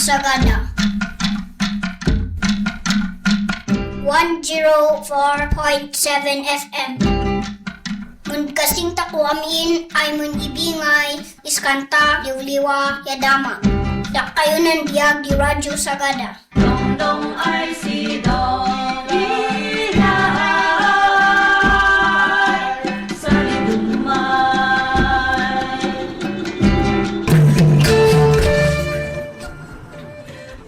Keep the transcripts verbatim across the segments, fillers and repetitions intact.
Sagada. One zero four point seven F M. Mun kasing takuamin ay mun ibingay, iskanta, liwliwa, yadama. Dakayo nan biag di Radyo Sagada. Dongdong ay si Dong. Ihay sa lidumay.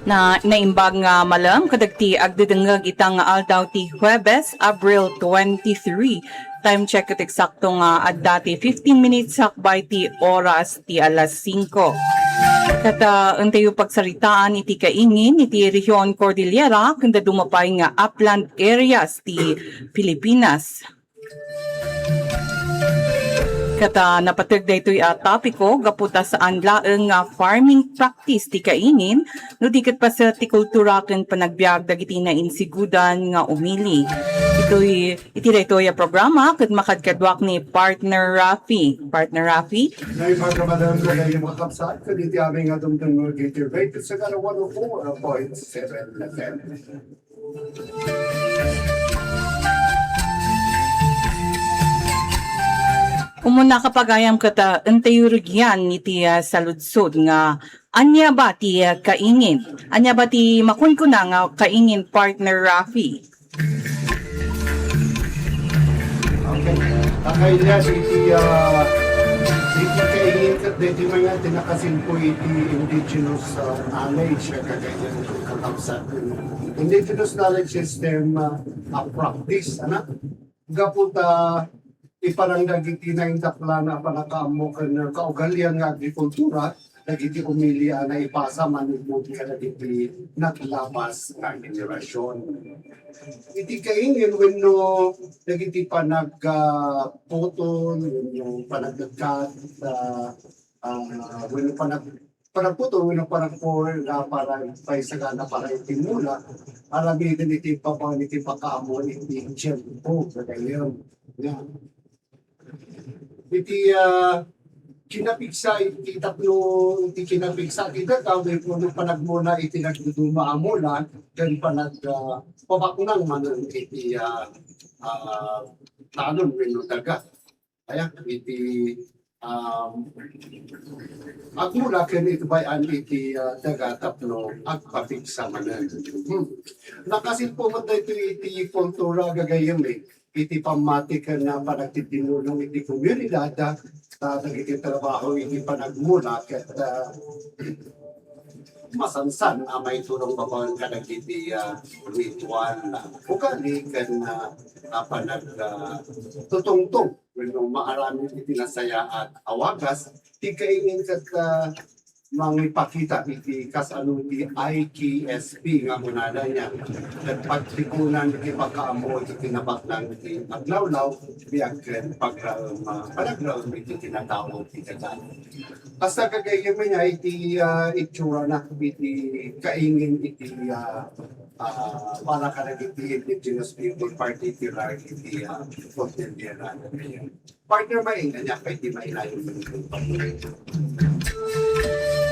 Na, naimbag nga malem kadagiti agdedengngeg ita nga aldaw ti Huwebes, Abril twenty-three. Time check ket eksakto nga adda ti fifteen minutes sakbay ti oras ti alas singko. Ket, ah, intayo pagsaritaan iti kaingin iti Region Cordillera ken dadduma pay nga upland areas ti Pilipinas. Ket, ah, napateg daytoy a topiko gapu ta saan laeng nga farming practice ti kaingin, no di ket paset ti kultura ken panagbiag dagiti nainsigudan nga umili. Itoy, iti daytoy a programa ket makadkaduak ni Partner Rafi. Partner Rafi? Nay, pagkamalam ko na yung mga kapsat, kundi ti aming atong tungod dito, right? Sa Karawan ko, uh, point seven F M. Umuna, kapagayam, ket, ah, intayo rugyan iti, ah, saludsod nga ania ba ti, ah, kaingin? Ania ba ti makunkuna nga kaingin, Partner Rafi? Okay. Kakaila iti, ah, iti kaingin ket daytoy nga tinakasin po iti indigenous, ah, knowledge, ah, kakaila iti kakabsat. Indigenous knowledge system, ah, a practice, ana? Gapu ta iparang dagiti naindaklan a panakaammo ken kaugalian nga agrikultura, dagiti umili a naipasa manipud kadagiti naglabas nga henerasyon. Iti kaingin wenno dagiti panag, ah, putol, wenno panagdagkat, ah, ah, wenno panag-, panagputol, wenno panagpor, nga para paisagana para iti mula, aramiden iti papan-, iti pakaammo iti tiempo, kagayem. Nga, iti, ah, kinapigsa, iti tapno, iti kinapigsa, iti dataw, wenno panagmula iti nagduduma a mula, ken panag, ah, pabaknang manen iti, ah, ah, talon wenno daga. Kaya iti, um, agmula ken itbay-an iti, ah, daga tapno agpapigsa manen. Hmm. Nakasilpo met daytoy iti kultura gagayem, eh. Iti pammati ken, ah, panagtitinnulong iti komunidad, ah, ta dagiti trabaho iti panagmula ket, ah, masansan a maitulong babaen kadagiti, ah, ritual, ah, ugali ken, ah, ah, panag, ah, tutungtong wenno maaramid iti nasayaat a wagas ti kaingin ket, ah, mangipakita iti kasano ti I K S P nga kunana niya, ket pagtikunan iti pakaammo iti kinabaknang iti aglawlaw, biag ken pagraem, ah, panagraem iti tinatao ti daga. Kasta gagayyem nga iti, ah, itsura na iti kaingin iti, ah, ah, para kadagiti indigenous people, particular iti, ah, Cordillera. Partner, mainggan niya pa iti mainayon.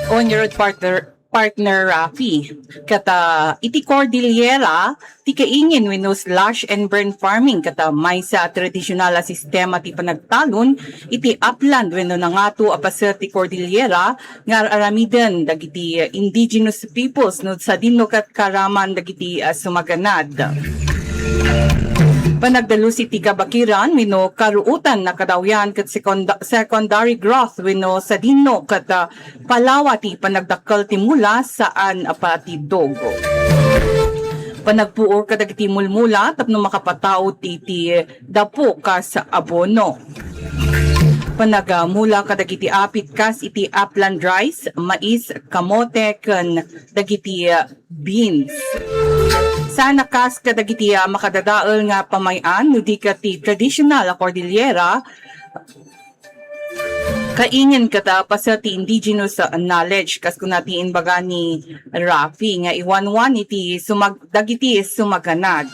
On your road, partner, partner Rafi. Ket, ah, iti Cordillera, ti kaingin wenno slash and burn farming ket, ah, maysa a tradisyonal a sistema ti panagtalon iti upland wenno nangato a paset ti Cordillera nga ar-aramiden dagiti indigenous peoples no sadino ket karaman dagiti, ah, sumaganad. Panagdalus iti kabakiran wenno karuotan a kadawyan ket seconda-, secondary growth wenno sadino ket, ah, palawa ti panagdakkel ti mula saan a patidog. Panagpuor kadagiti mulmula tapno makapataud ti, ti dapo kas abono. Panagmula kadagiti apit kas iti upland rice, mais, kamote, ken dagiti, ah, beans. Saan a kas kadagiti, ah, makadadael nga pamay-an no di ket ti traditional a Cordillera, kaingin ket, ah, paset ti indigenous, ah, knowledge, kas kuna ti imbaga ni Rafi nga iwanwan iti sumag-, dagiti sumaganad.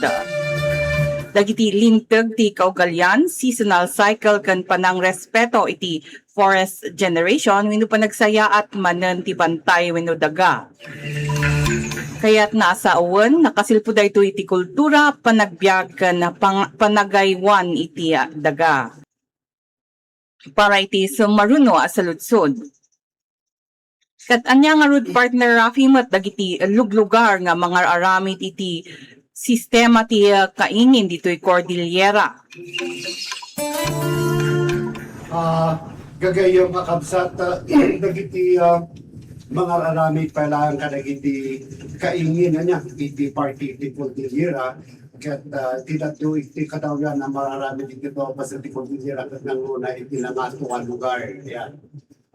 dagiti linteg ti kaugalian, seasonal cycle ken panangrespeto iti forest generation wenno panagsayaat manen ti bantay wenno daga. Kayatna a sawen, nakasilpo daytoy iti kultura, panagbiag ken pang-, panagaywan iti daga. Para iti summaruno a saludsod. Ket ania ngarud, Partner Rafi, met dagiti luglugar nga mangar-aramid iti sistema ti, ah, kaingin ditoy Cordillera? Ah, gagayyem a kabsat, ah, dagiti, ah, mangar-aramid pay laeng kadagiti kaingin, ania, iti parte iti Cordillera, ket, ah, ti daddo iti kadawyan a mangar-aramid iti Tuaw Pacific Cordillera ket nangruna iti nangato a lugar. Yan.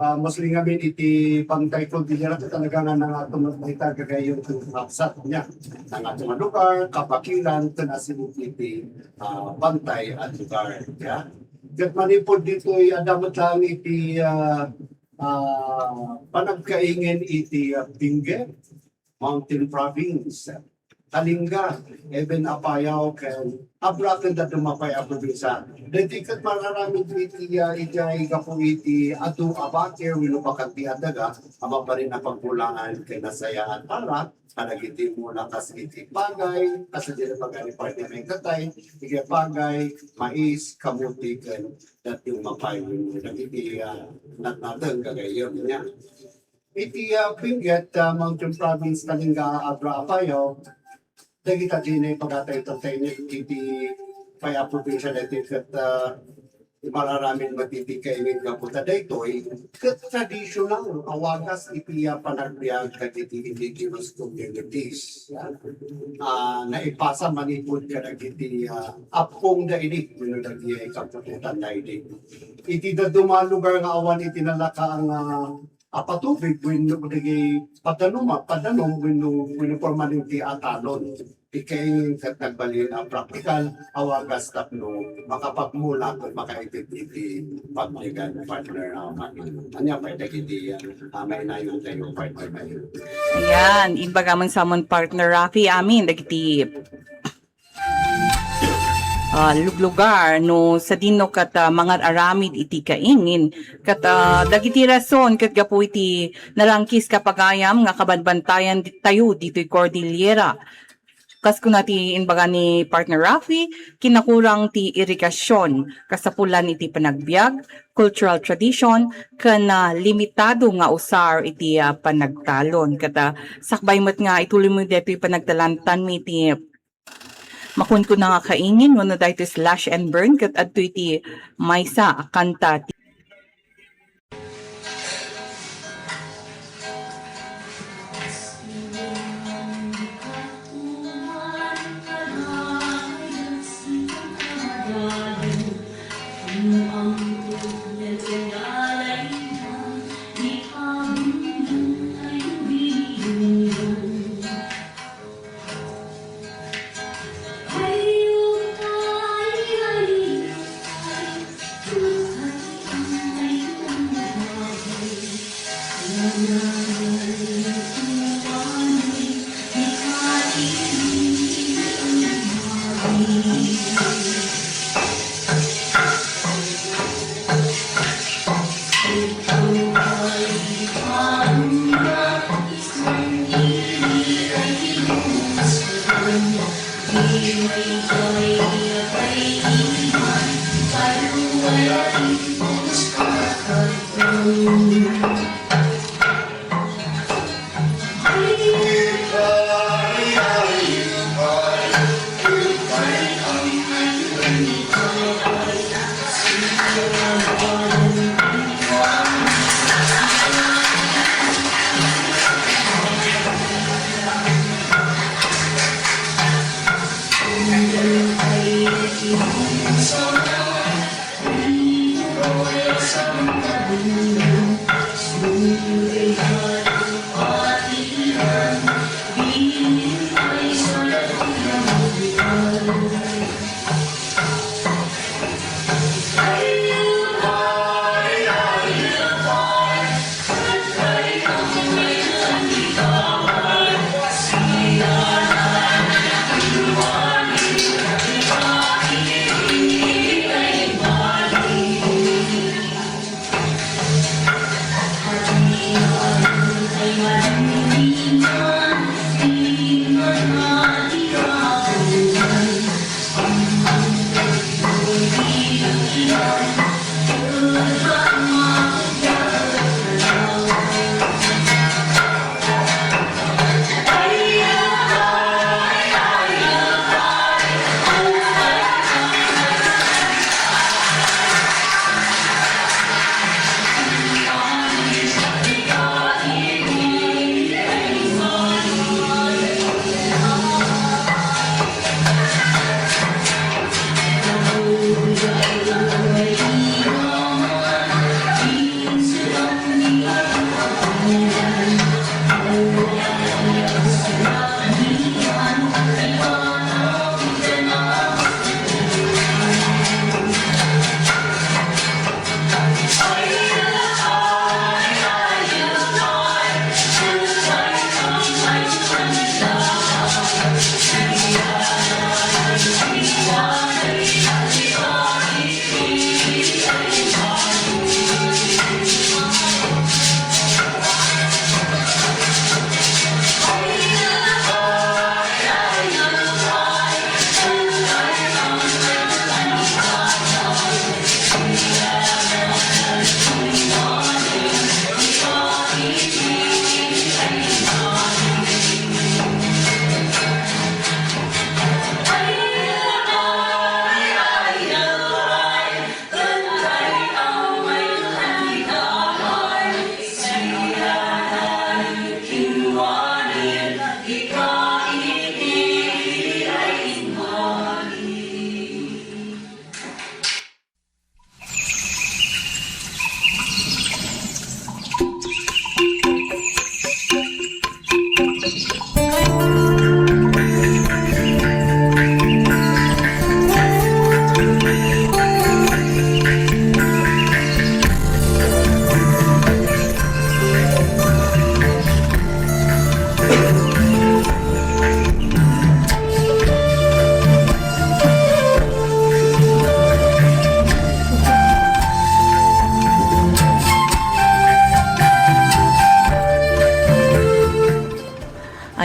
Ah, mostly ngamin iti Bantay Cordillera ket talaga nga nangato met dayta gagayyem ti kabsat, ania. Nangato a lugar, kabakilan, ken asin iti, ah, bantay a lugar. Ya. Ket manipud ditoy, adda met laeng iti, ah, ah, panagkaingin iti, ah, Benguet, Mountain Province, Kalinga, even Apayao, ken Abra, ken dadduma pay a probinsia. Daytoy ket mangar-aramid iti, ah, idiay gapu iti adu a bakir wenno bakanti a daga a mabalin a pagmulaan ken nasayaat para kadagiti mula kas iti pagay, kas iti pagay ni Partner Mengkatay, iti pagay, mais, kamuti, ken dadduma pay wenno dagiti, ah, natnateng gagayyem, ania. Iti, ah, Benguet, ah, Mountain Province, Kalinga, Abra, Apayao, dagita diay naipagatay tayo iti pay a probinsia daytoy ket, ah, mangar-aramid met iti kaingin gapu ta daytoy ket traditional a wagas iti, ah, panagbiag kadagiti indigenous communities. Ah, naipasa manipud kadagiti, ah, apongda idi wenno dagiti kaputotanna idi. Iti dadduma a lugar nga awan iti nalaka nga a patubig wenno dagiti paddanum, paddanum wenno, wenno permanente a talon. Ikaingan ket nagbalin a praktikal a wagas tapno makapagmula ken makaitid iti public and partner, ah, money. Ania pay dagiti, ah, mainayon tayo, partner, mayo? Ayan, imbaga man sa amon, Partner Rafi, amin dagiti ah, luglugar no sadino ket, ah, mangar-aramid iti kaingin. Ket, ah, dagiti rason ket gapu iti narangkis a pagayam nga kabanbantayan di-, tayo ditoy Cordillera. Kas kuna ti imbaga ni Partner Rafi, kinakurang ti irigasyon, kasapulan iti panagbiag, cultural tradition, ken, ah, limitado nga usar iti, ah, panagtalon. Ket, ah, sakbay met nga ituloy mo daytoy panagtalantan mi iti makunkuna nga kaingin wenno daytoy slash and burn ket adtoy ti maysa a kanta ti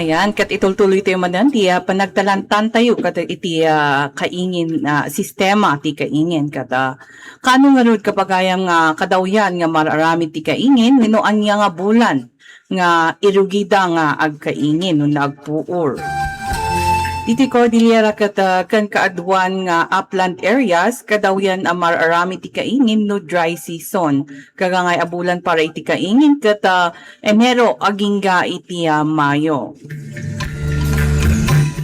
Yan, ket itultuloy tayo manen ti, ah, panagtalantan tayo ket iti, ah, kaingin, ah, sistema ti kaingin. Ket, ah, kaano ngarud, kapagayam, nga kadawyan nga mar-aramid ti kaingin wenno ania nga bulan nga irugida nga agkaingin wenno agpuor? Ditoy Cordillera ket, ah, ken kaaduan nga upland areas, kadawyan a mar-aramid ti kaingin no dry season. Kagangay a bulan para iti kaingin ket, ah, Enero agingga iti, ah, Mayo.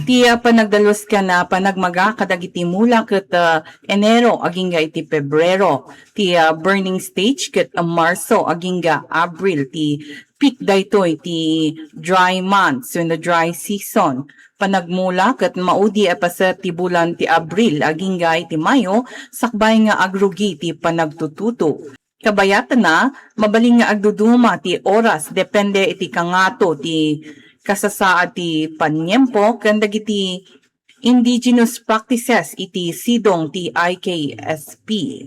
Ti, ah, panagdalus ken, ah, panagmaga kadagiti mula ket, ah, Enero agingga iti Pebrero. Ti, ah, burning stage ket, ah, Marso agingga Abril. Ti peak daytoy ti dry months wenno dry season. Panagmula ket maudi a paset ti bulan ti Abril agingga iti Mayo sakbay nga agrugi ti panagtutudo. Kabayatanna, mabalin nga agduduma ti oras depende iti kangato ti kasasaad ti paniempo ken dagiti indigenous practices iti sidong ti I K S P.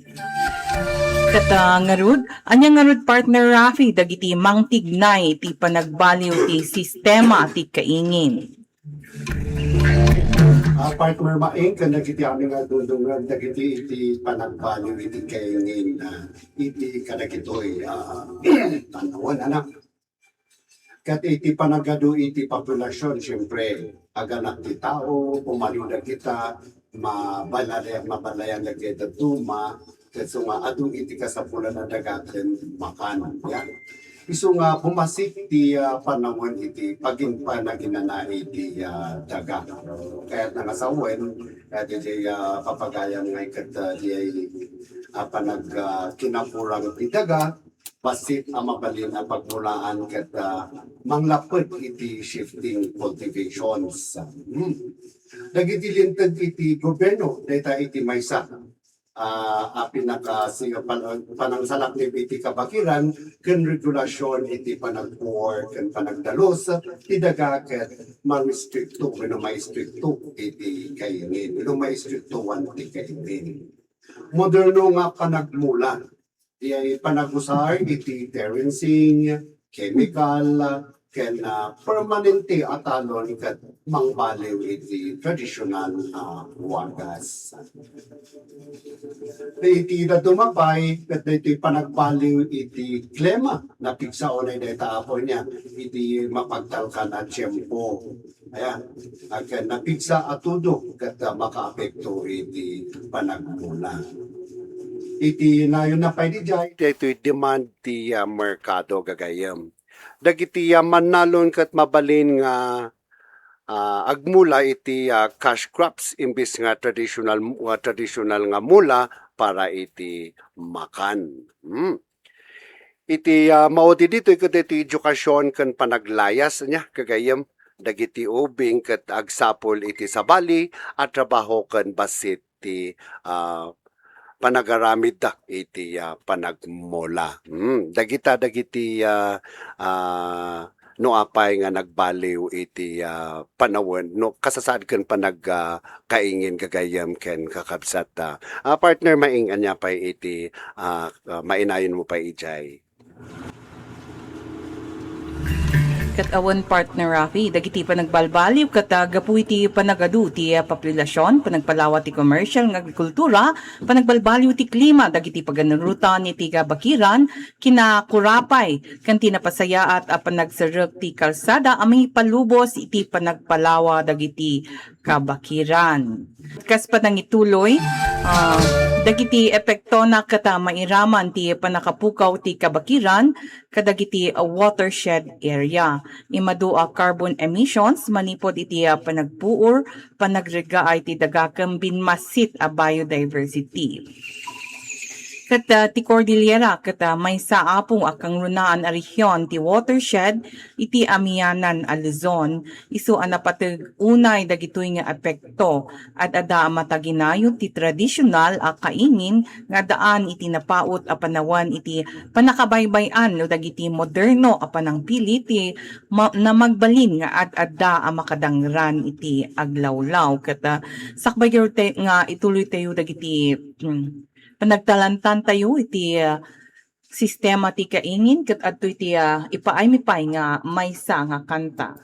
Ket, ah, ngarud, ania ngarud, partner Rafi, dagiti mangtignay ti panagbaliw ti sistema ti kaingin? Ah, partner Maing, ken dagiti amin nga agdudungan dagiti iti panagbaliw iti kaingin, ah, iti kadagitoy, ah, tan-awen, anak. Ket iti panagadu iti populasyon, siyempre, aganak ti tao, pumaliw dagita, mabalayan, mabalayan dagiti dadduma, ket so nga adu iti kasapulan a daga ken makan. Ya. Isu nga bumassit ti, ah, panawen iti pagin-, panaginana iti, ah, daga. Kayatna nga sawen, kayat iti, ah, papagayam nga iket, ah, diay, ah, panag, ah, kinakurang ti daga, bassit a mabalin a pagmulaan ket, ah, manglapped iti shifting cultivations. Hmm. Dagiti linteg iti gobierno, dayta iti maysa, ah, a pinaka-, si-, pan-, panangsalaknib iti kabakiran ken regulasion iti panagpuor ken panagdalus ti daga ket mangistrikto wenno maistrikto iti kaingin, wenno maistriktoan ti kaingin. Moderno nga panagmula, diay panagusar iti terrencing, chemical, ken, ah, permanente a talon ket mangbaliw iti tradisyonal a wagas. Iti dadduma pay, ket daytoy panagbaliw iti klima, napigsa unay dayta, Apo, nia, iti mapagtalkan a tiempo. Ayan. Ket napigsa a tudo ket, ah, makaapekto iti panagmula. Iti nayon na pay diay, daytoy demand ti, ah, merkado gagayyem. Dagiti, ah, mannalon ket mabalin nga, ah, agmula iti, ah, cash crops imbes nga traditional, ah, traditional nga mula para iti makan. Hmm. Iti, ah, maudi ditoy ket iti edukasyon ken panaglayas nia gagayyem dagiti ubing ket agsapul iti sabali a trabaho ken bassit ti, ah, panagaramidda iti, ah, panagmula. Hmm, dagita dagiti, ah, ah, no apay nga nagbaliw iti, ah, panawen, no kasasaad ken panag, ah, kaingin gagayyem ken kakabsat, ah, ah, partner Maing, ania pay iti, ah, ah, mainayon mo pay idiay? Ket awan, partner Rafi, dagiti panagbalbaliw ket, ah, gapu iti panagadu ti, ah, populasyon, panagpalawa ti komersial nga agrikultura, panagbalbaliw ti klima, dagiti paganurotan iti kabakiran, kinakurapay ken ti napasayaat a panagserrek ti kalsada a mangipalubos iti panagpalawa dagiti kabakiran. Kas panangituloy, ah, dagiti epektona ket, ah, mairaman ti pannakapukaw ti kabakiran kadagiti, ah, watershed area. Immadu a carbon emissions manipud iti, ah, panagpuor, panagreggaay ti daga ken binmassit a biodiversity. Ket, ah, ti Cordillera ket, ah, maysa, Apo, a kangrunaan a rehiyon ti watershed iti amianan a Luzon. Isu a napateg unay dagitoy nga epekto. Ad-adda a mataginayon ti tradisyonal a kaingin nga addaan iti napaut a panawen iti pannakabaybay-an no dagiti moderno a panangpili ti ma-, namagbalin nga ad-adda a makadangran iti aglawlaw. Ket, ah, sakbay ngarud tay-, nga ituloy tayo dagiti, mm, panagtalantan tayo iti, ah, sistema ti kaingin ket adtoy ti, ah, ipaaymi pay nga maysa nga kanta.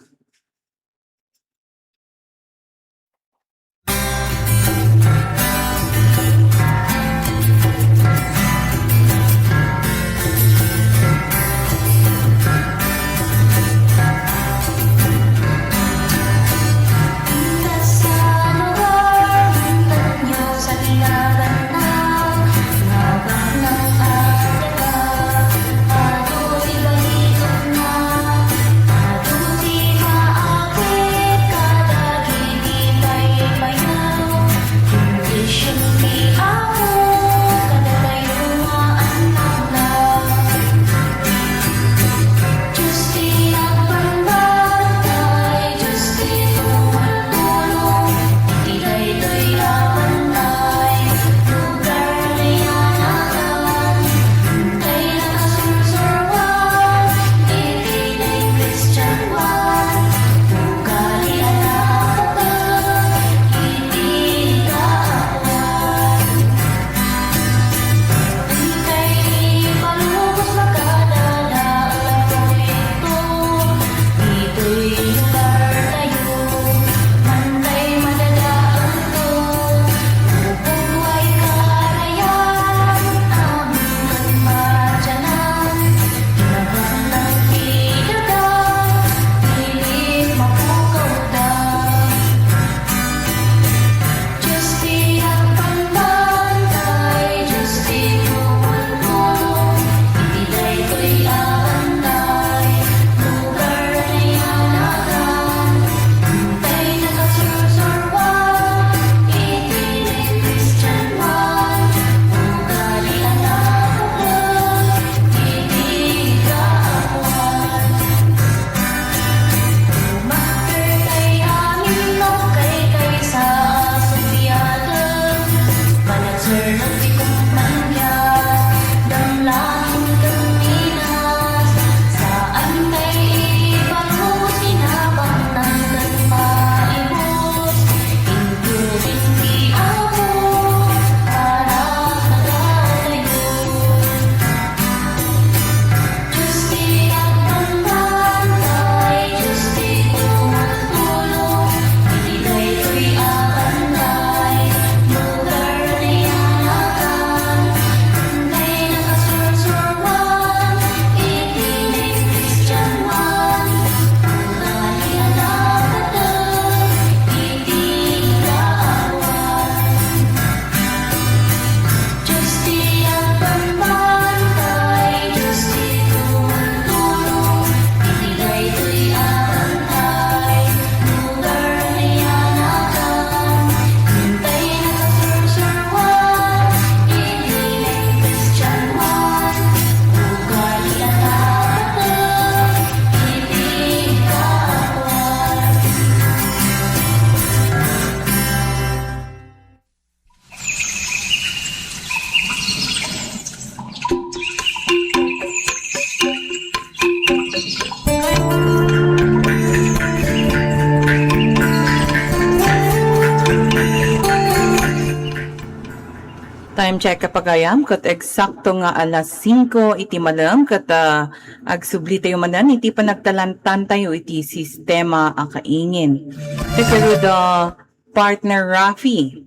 Time check, kapagayam, ket eksakto nga alas singko iti malem, ket, ah, agsubli tayo manen iti panagtalantan tayo iti sistema a kaingin. Ket, ah, partner Rafi,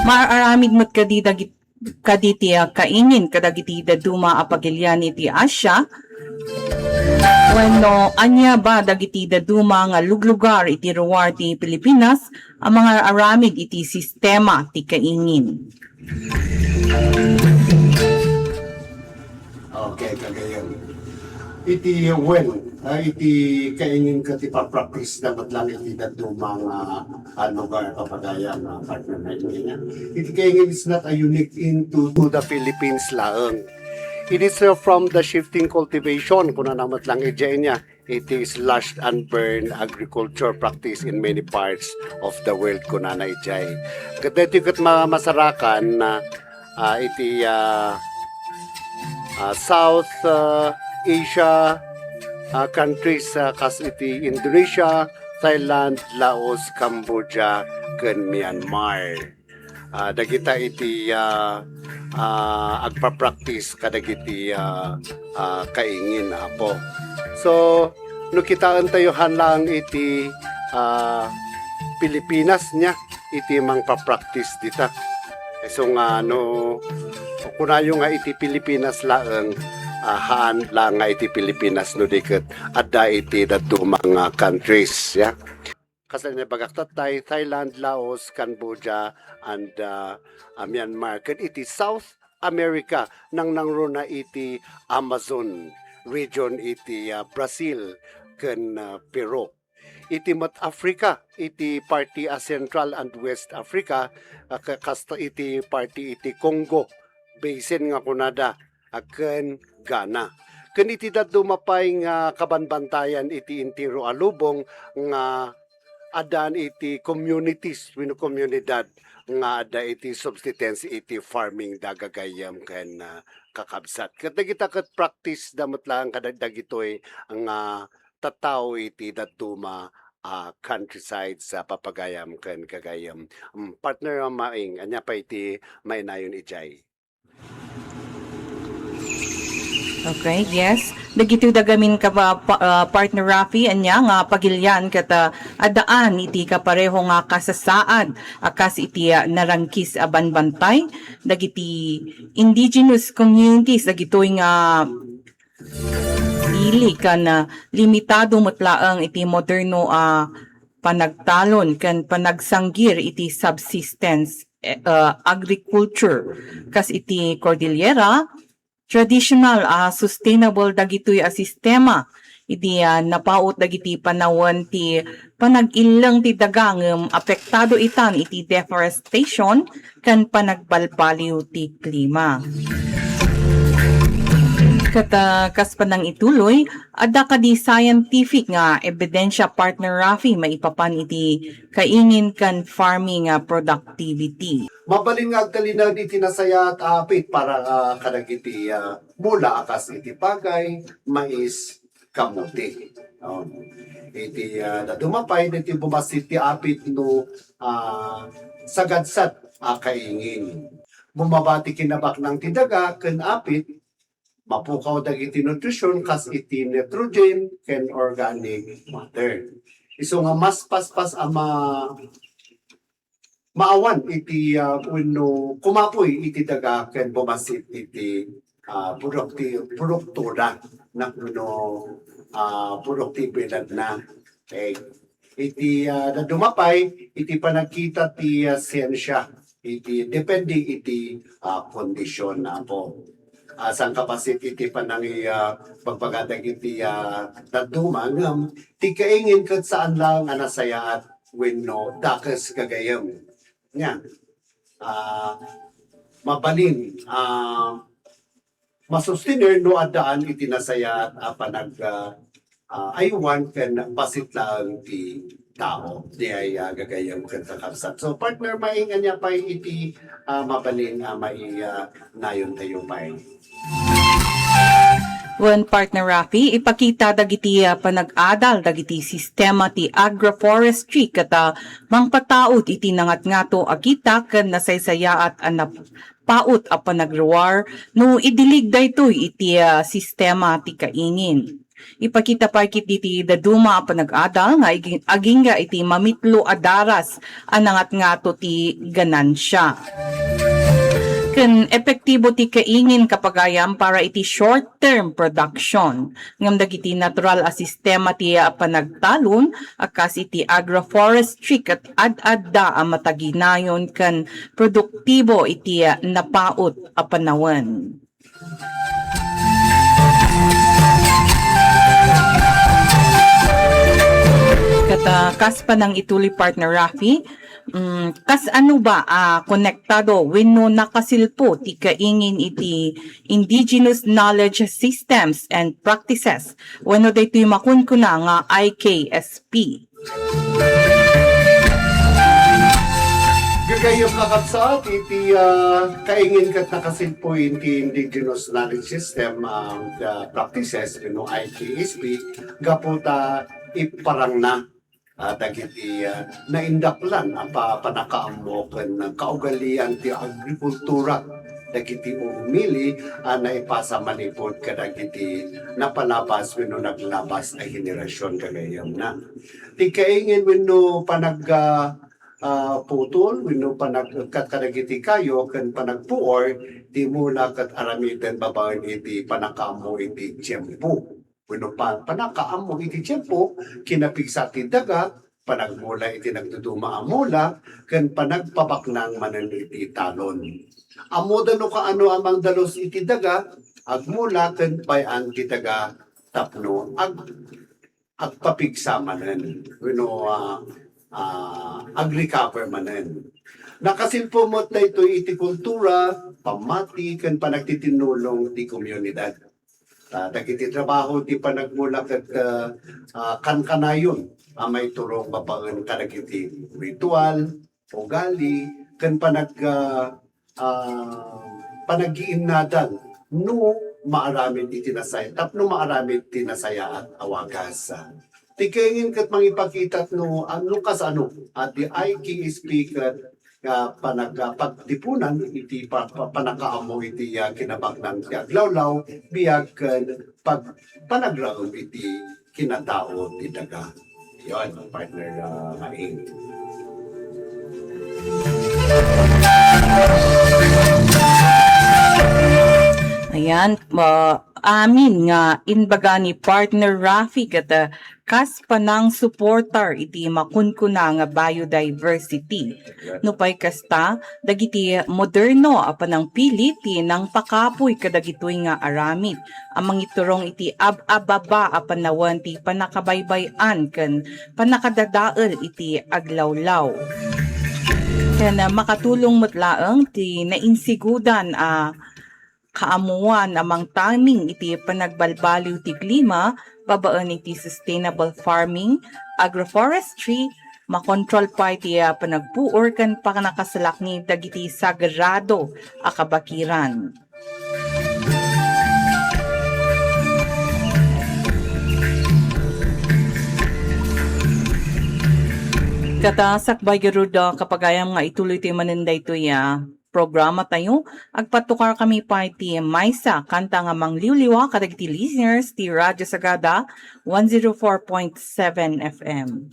maaramid met kadi dagit-, kaditi, ah, kaingin kadagiti dadduma a pagilian iti Asia? Wenno ania ba dagiti dadduma nga luglugar iti ruar ti Pilipinas a mangaaramid iti sistema ti kaingin? Okay, kagayam. Iti, well, ah, iti kaingin ket ipapraktisda met lang iti dadduma nga, ah, lugar, kapagayam, ah, partner Mike, niya. Iti kaingin is not a unique into to the Philippines laeng. It is, uh, from the shifting cultivation, kunana met lang idiay niya. It is slash and burn agriculture practice in many parts of the world, kunana idiay. Ket daytoy ket ma-, masarakan na, ah, iti, ah, ah, South, ah, Asia, ah, countries, ah, kas iti Indonesia, Thailand, Laos, Cambodia, ken Myanmar. Ah, dagita iti, ah, ah, agpa-practice kadagiti, ah, ah, kaingin, Apo. So, no kitaentayo, haan laeng iti, ah, Pilipinas niya iti mangpa-practice dita. Isu nga no kunayo nga iti Pilipinas laeng, ah, haan laeng nga iti Pilipinas no di ket adda iti dadduma nga countries, ya. Kasla ni bagak tattay, Thailand, Laos, Cambodia, and, ah, ah, Myanmar. Ken iti South America, nangnangruna iti Amazon region iti, ah, Brazil ken, ah, Peru. Iti met Africa, iti parti a Central and West Africa, ah, ka-, kasta iti parti iti Congo Basin nga kunada, a ken Ghana. Ken iti dadduma pay nga kabanbantayan iti entero a lubong nga addaan iti communities wenno komunidad nga adda iti subsistence iti farming da gagayyem ken, ah, kakabsat. Ket dagita ket practice da met laeng kada-, dagitoy nga tattao iti dadduma a countryside sa papagayam ken gagayyem. Mm, partner Maing, ania pay ti mainayon idiay? Okay, yes. Dagitoy da gamin ka pa, pa, ah, partner Rafi, ania nga pagilian ket, ah, addaan iti kapareho nga kasasaad a kas iti, ah, narangkis a banbantay dagiti indigenous communities dagitoy nga dili ken, ah, limitado met laeng iti moderno a panagtalon ken panagsanggir iti subsistence, eh, ah, agriculture. Kas iti Cordillera, traditional a sustainable dagitoy a sistema idi, ah, napaut dagiti panawen ti panag-illeng ti daga ngem apektado itan iti deforestation ken panagbalbaliw ti klima. Ket, ah, kas panangituloy, adda kadi scientific nga ebidensia, partner Rafi, maipapan iti kaingin ken farming, ah, productivity? Mabalin nga agtalinaed iti nasayaat a apit para, ah, kadagiti, ah, mula a kas iti pagay, mais, kamote. Oh. Iti, ah, dadduma pay dagiti bumassit ti apit no, ah, sagadsat a kaingin. Bumaba ti kinabaknang ti daga ken apit, mapukaw dagiti nutrition kas iti nitrogen ken organic matter. Isu nga mas paspas a ma-, maawan iti, ah, wenno kumapuy iti daga ken bumassit iti, ah, produkti-, produktoda na wenno, ah, produktibidadna. Okay. Iti, ah, dadduma pay, iti panagkita ti, ah, siensia, iti depende iti, ah, kondisyon na po. Ah, saan ka pa iti panangi, ah, pagpagadag iti, ah, dadduma, ngem ti kaingin ket saan lang nga nasayaat wenno dakes gagayyem. Nya, ah, mabalin, ah, masustener no addaan iti nasayaat a panag, ah, ah, aywan ken bassit laeng ti tao, diay, ah, gagayyem ken kakabsat. So, partner, maing ania pay iti, ah, mabalin a mai-, ah, nayon tayo pay. Wen, partner Rafi, ipakita dagiti, ah, panag-adal dagiti sistema ti agroforestry ket, ah, mangpataud iti nangatngato a kita ken nasaysayaat a nap-, napaut a panagruar no idilig daytoy iti, ah, sistema ti kaingin. Ipakita pay ketdi ti dadduma a panag-adal nga agi-, agingga iti mamitlo a daras a nangatngato ti ganansia. Ken epektibo ti kaingin, kapagayam, para iti short-term production. Ngem dagiti natural a sistema ti, ah, panagtalon a kas iti agroforestry ket ad-adda a mataginayon ken produktibo iti, ah, napaut a panawen. Ket, ah, kas panangituli, Partner Rafi, mm, kas ano ba a konektado wenno nakasilpo ti kaingin iti indigenous knowledge systems and practices wenno daytoy makunkuna nga I K S P? Gagayyem, kakabsat, iti, ah, kaingin ket nakasilpo iti indigenous knowledge system, ah, ah, practices wenno I K S P gapu ta iparangna, ah, dagiti, ah, naindaklan a pa-, pannakaammo ken kaugalian ti agrikultura dagiti umili a naipasa manipud kadagiti napalabas wenno naglabas a henerasyon gagayyemna. Ti kaingin wenno panag-, ah, ah, putol wenno panag-, kad-, kadagiti kayo ken panagpuor ti mula ket aramiden babaen iti pannakaammo iti tiempo. Wenno pa-, pannakaammo iti tiempo, kinapigsa ti daga, panagmula iti nagduduma a mula, ken panagpabaknang manen iti talon. Ammoda no kaano a mangdalus iti daga, agmula ken bay-an ti daga tapno ag-, agpapigsa manen, wenno, ah, ah, agrecover manen. Nakasilpo met daytoy iti kultura, pammati, ken panagtitinnulong ti komunidad. Ah, dagiti trabaho ti panagmula ket, ah, ah, kankanayon a maiturong babaen kadagiti ritual, ugali, ken panag-, ah, ah, panagiinnadan no maaramid iti nasay-, tapno maaramid ti nasayaat a wagas. Ti kaingin ket mangipakita no, ah, no kasano a ti I K S P ket nga panag-, ah, pagtipunan iti pa-, pa-, pannakaammo iti, ah, kinabaknang ti aglawlaw, biag ken pag-, panagraem iti kinatao ti daga. Yon, partner, ah, Maing. Ayan, ah, amin nga imbaga ni Partner Rafi ket, ah, kas panangsuportar iti makunkuna nga biodiversity. No pay kasta, dagiti moderno a panangpili ti nangpakapuy kadagitoy nga aramid a mangiturong iti ab-ababa a panawen ti pannakabaybay-an ken pannakadadael iti aglawlaw. Ken, ah, makatulong met laeng ti nainsigudan a kaammuan a mangtaning iti panagbalbaliw ti klima babaen iti sustainable farming, agroforestry, makontrol pay ti, ah, panagpuor ken pannakasalaknib dagiti sagrado a kabakiran. Ket, ah, sakbay garud, ah, kapagayam nga ituloy ti manen daytoy, ah, programa tayo, agpatukarkami pay ti maysa kanta nga mangliwliwa kadagiti listeners ti Radyo Sagada one zero four point seven F M.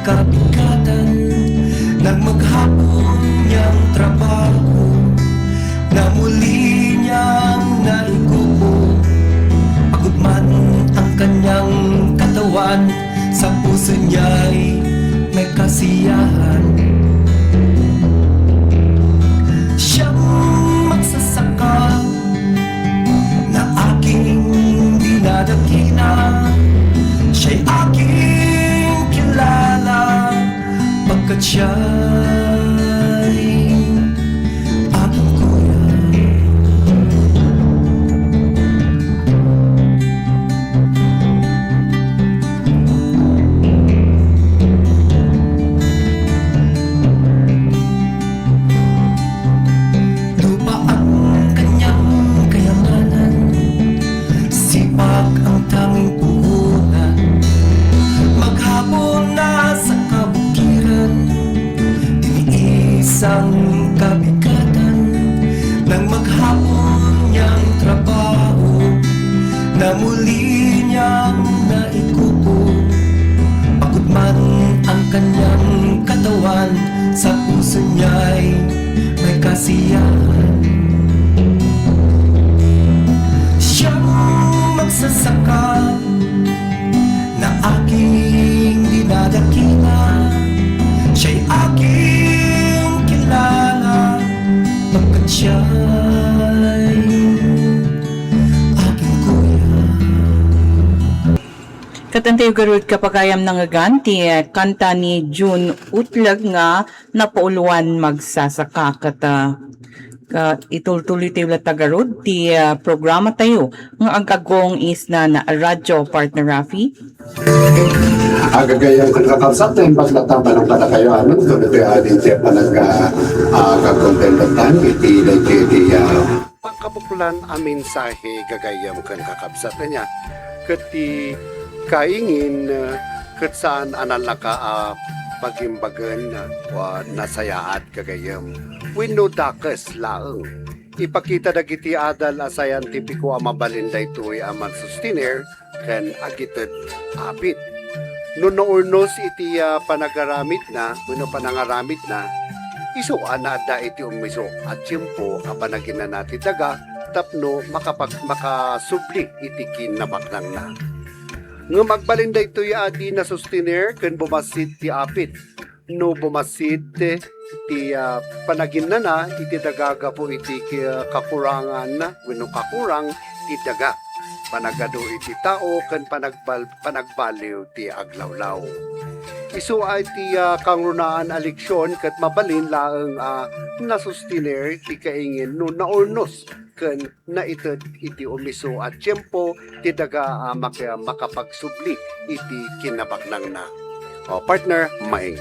Kabigatan ng maghapon niyang trabaho, na muli niyang naikupo. Pagod man ang kanyang katawan, sa puso niya'y may kasiyahan. Siyang magsasaka na aking dinadakila, siya'y aking kilala, pagkat siya'y aking kuya. Lupa ang kanyang kayamanan, sipag ang tanging puhunan. Maghapon na sa kabukiran, tiniis ang kabigatan ng maghapon niyang trabaho, na muli niyang naikupo. Pagod man ang kanyang katawan, sa puso niya'y may kasiyahan. Siyang magsasaka na aking dinadakila, siya'y aking kilala, pagkat siya'y aking kuya. Ket intayo garud, kapagayam, nangngegan ti, eh, kanta ni June Utleg nga Napauluan Magsasaka. Ket, ah, ka-, itultuloytayo latta garud ti, ah, programatayo nga ag-aggong isnan, Radyo Partner Rafi. Gagayyem ken kakabsat, naimbag latta manen kadakayo amin, ken ditoy adin ti panag-, ah, ah, kagkontento time iti, iti, iti, ah, Pangkabuklan a mensahe gagayyem ken kakabsat ania, ket ti kaingin, eh, ket saan a nalaka a bagimbagen, eh, wa nasayaat gagayyem wenno dakes laeng. Ipakita dagiti adal a scientifico a mabalin daytoy a mansustiner ken agited apit. No naurnos iti, ah, panagaramidna wenno panangaramidna, isu a naadda iti ummiso a tiempo a panaginana ti daga tapno makapag-, makasubli iti kinabaknangna. Ngem agbalin daytoy a di nasustiner ken bumassit ti apit. No bumassit ti, ah, panaginana iti daga gapu iti ki-, kakurangan wenno kakurang ti daga, panagadu iti tao ken panagbal-, panagbaliw ti aglawlaw. Isu a iti, ah, kangrunaan a leksion ket mabalin laeng a nasustiner ti kaingin no naurnos ken naited iti umiso a tiempo ti daga a maka-, makapagsubli iti kinabaknangna. O, partner, maing.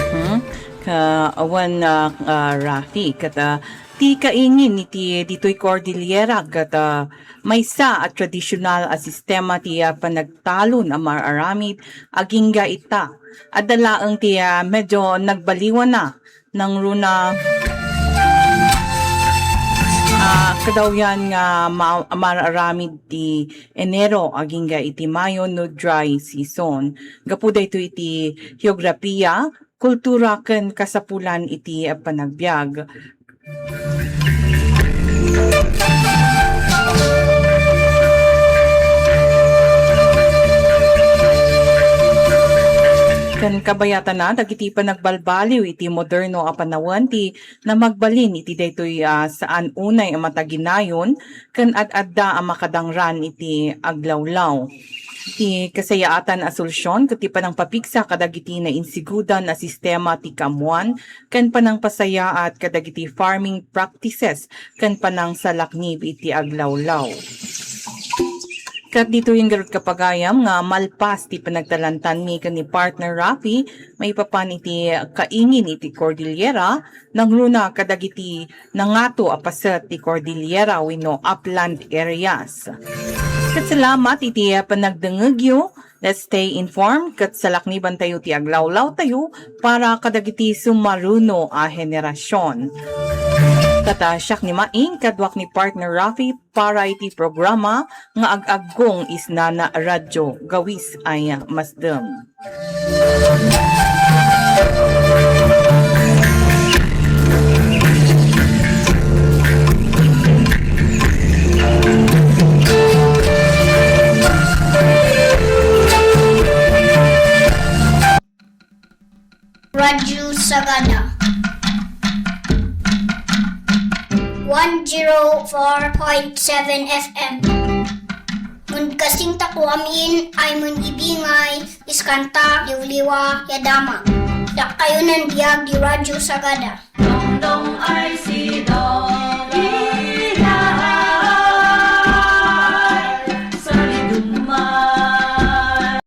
Mhm. Ka-, awan, ah, ah, Rafi, ket, ah, ti kaingin iti ditoy Cordillera, ket, ah, maysa a tradisyonal a sistema ti, ah, panagtalon a mar-aramid agingga ita. Adda laeng ti, ah, medyo nagbaliwana, nangruna, ah, kadawyan nga ma-, mar-aramid ti Enero agingga iti Mayo no dry season. Gapu daytoy iti heograpiya, kultura ken kasapulan iti panagbiag. Ken kabayatana, dagiti panagbalbaliw iti moderno a panawen ti namagbalin iti daytoy a saan unay a mataginayon ken ad-adda a makadangran iti aglawlaw. Ti kasayaatan a solusyon ket ti panangpapigsa kadagiti nainsigudan a sistema ti kaammuan ken panangpasayaat kadagiti farming practices ken panangsalaknib iti aglawlaw. Ket ditoy ngarud, kapagayam, nga malpas ti panagtalantanmi ken ni partner Rafi maipapan iti kaingin iti Cordillera, nangruna kadagiti nangato a paset ti Cordillera wenno upland areas. Ket salamat iti panagdengngegyo. Let's stay informed ket salaknibantayo ti aglawlawtayo para kadagiti sumaruno a henerasyon. Ket siak ni Maing, kaduak ni partner Rafi para iti programa nga ag-aggong isna a radyo, Gawis a Masdem. Radyo Sagada. One zero four point seven F M. Mun kasing takuamin ay mun ibingay, iskanta, liwliwa, ya dama. Dakayo nan biag di Radyo Sagada.